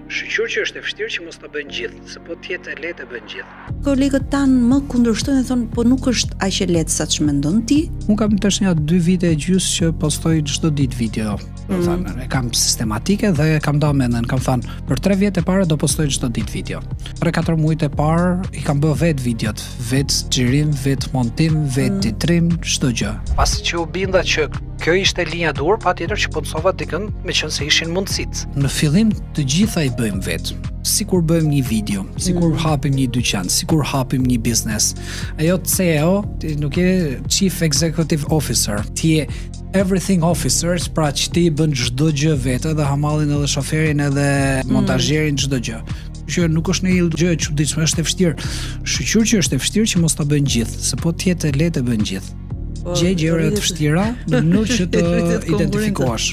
Shyqyr që është e vështirë që mos ta bëjnë gjithë, se po të jetë e lehtë e bëjnë gjithë. Kolegët tanë më kundërshtojnë dhe thonë, po nuk është aq e lehtë sa ç'mendon ti. Unë kam tash nja 2 vite e gjysë që postoj çdo ditë video. Do mm. thënë, e kam sistematike dhe e kam nda mendjen, kam thënë, për 3 vjet e para do postoj çdo ditë video. 3-4 muajt e parë i kam bë vetë videot, vetë xhirim, vetë montim, vetë mm. titrim, çdo gjë. Pasi që u binda që Kjo ishte linja e duhur, patjetër që punësova dikënd, meqenëse ishin mundësitë. Në fillim të gjitha i bëjmë vetë. Sikur bëjmë një video, sikur mm. hapim një dyqan, sikur hapim një biznes. Ajo CEO, ti nuk je Chief Executive Officer, ti je Everything Officer, pra që ti bën çdo gjë vetë, edhe hamallin, edhe shoferin, edhe mm. montazherin, çdo gjë që nuk është një gjë e çuditshme, është e vështirë. Shyqyr që është e vështirë që mos ta bëjnë gjithë, se po të jetë e lehtë e bëjnë gjithë. Po, Gjej gjëra të vështira në mënyrë që të identifikohesh.